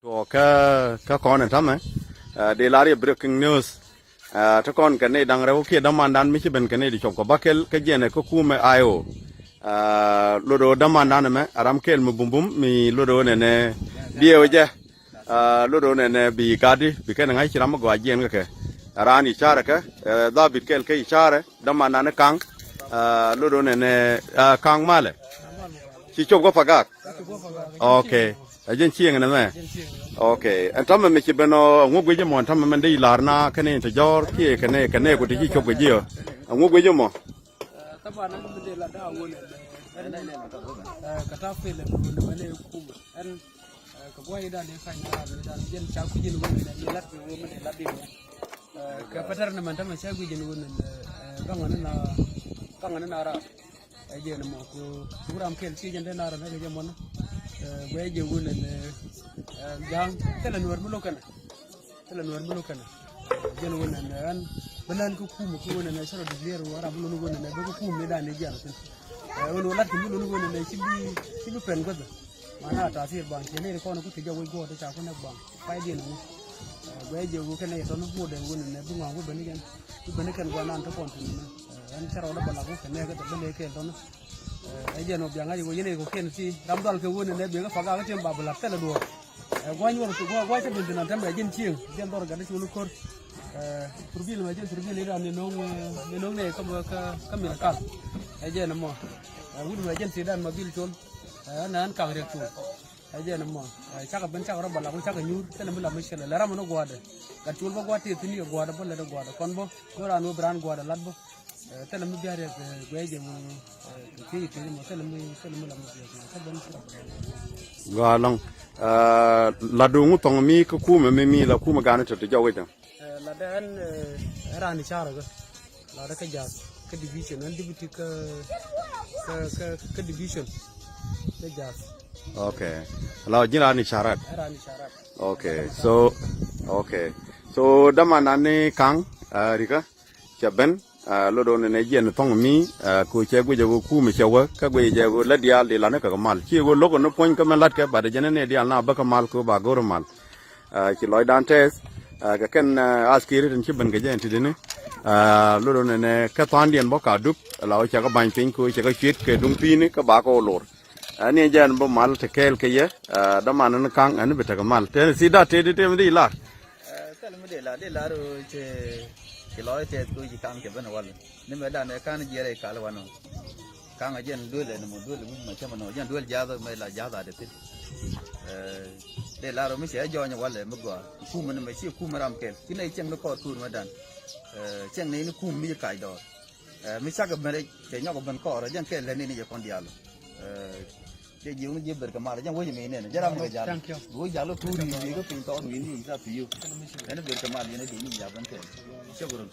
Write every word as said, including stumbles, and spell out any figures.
Tuak ka, ka kon tham e. Ah, de lari breaking news. Ah, ta kon kane dang rau ki daman dan mi chiben kane di chop ka bakel ka jene ko kume ayo. Ah, ludo daman dan me aram kel mu bum bum mi ludo ne ne. Dio je. Ah, ludo ne ne bi gadi bi kane ngai chiram gwa jen ka ke. Aran i chara ke. Eh, da bit kel ke i chara. Daman dan kang. Ah, ludo ne ne, ah, kang male. Chi chop ko pagak. Okay. Ajen chiang na me. Okay. An tam me chi beno ngu gui jamo, an tam me de larna kane ta jor ki kane kane ko ti chi chop gui jio. Ngu gui jamo. Taba na me de la da wo ne. Kata fe le ne me ne kum. An ka guay da ne kai na da jen cha ku jin wo ne lat wo me ne lat di. Ka patar na man tam cha ku jin wo ne. Kang na kang na ra. Ai je na mo ku, ku ram kel si jan de na ram he je mo na. Eh, gwe je gun ne, eh, jang, tela nuar mu lo kana. Tela nuar mu lo kana. Je gun ne, an, banan ku ku mu ku ne, sara de ler wa ram lo gun ne, ku ku me dan ne jan tin. Eh, lo lat ku lo gun ne, si bi, si bi pen ko. Mana ta si bang, ne ko na ku ti ja wei go de cha ku na bang. Pai de na. Eh, gwe je gu kana to no mo de gun ne, bu ngam gu ban ni jan. Bu ban ni kan gwa nan to kon tin na. Eh, an charo da bala gu kana ka to ne kel to na. Eh, ai jen o biang ai gu yene gu ken si ram dal ke gun ne biang ka phaga ka chem ba bala tela duo. Eh, guai nyor tu guai guai ta bin tin na tam ai jen chiang, jen dor ga da chu lu kor. Eh, turbil ma jen turbil ira ne nong, eh, ne nong ne ka ka ka mil ka. Ai jen mo. Eh, wun ma jen si dan ma bil chon. Eh, nan kang rek tu. Ai jen mo. Eh, chaka ben chaka ram bala gu chaka nyur, tela mi lam mi sel la ram no gwa de. Ka chul ba gwa ti ti ni gwa de, bala de gwa de. Kon bo, no ran wo bran gwa de lat bo. Eh, tela mi bia re, eh, gwe je mo, eh, ti ti mo, tela mi, tela mi lam mi bia, eh, ta ben chaka. Ga long, eh, ladu ngu tong mi ka ku me mi la ku me ga na ta te jaw ga jang. Eh, lada an, eh, rani chara ga. Lada ka jat, ka division, an deputy ka, ka, ka, ka division. Ka jat. Okay. Lau jin rani charat. Rani charat. Okay. So, okay. So, daman ani kang, ah, rika, chaben, ah, ludo ne ne jen tong mi, ah, ku che gu je gu ku me che wa, ka gu je gu la dial di la ne ka mal. Chi gu lok no point ka me lat ka ba de jen ne dial na ba ka mal ku ba go mal. Ah, chi loi dan test, ah, ka ken, ah, askiri den chi ban ka jen ti de ne. Ah, ludo ne ne ka tan dian bo ka dup, lau cha ka ban ping ku, cha ka shit ke dung pi ni ka ba ko lor. Ani jan bo mal te kel ke ye, ah, daman na kang ani beta ka mal. Te si da te de te mi di la. Eh, tela mi de la, de la ru che, che loi te tu ji kang ke ban wal. Ni me da ne kan je re kal wano. Kang a jen duel le mo duel le ma chama no, jen duel ja do me la ja da de te. Eh, de la ru mi se jo nya wal le mo gwa. Ku ma ni me si ku ma ram kel. Ki nei cheng no ko tu ma dan. Eh, cheng nei ni ku mi kai do. Eh, mi sak ka mere, che nyok ka ban ko ra, jan ke le ni ni je kon dial. Eh, je jiu ni je ber ka mar, jan wo je me ne, je ram ka ja. Thank you. Wo ja lo tu ni ni ko pin to ni ni sa tu yu. Ene ber ka mar ni ni ni ja ban ke. Shukran.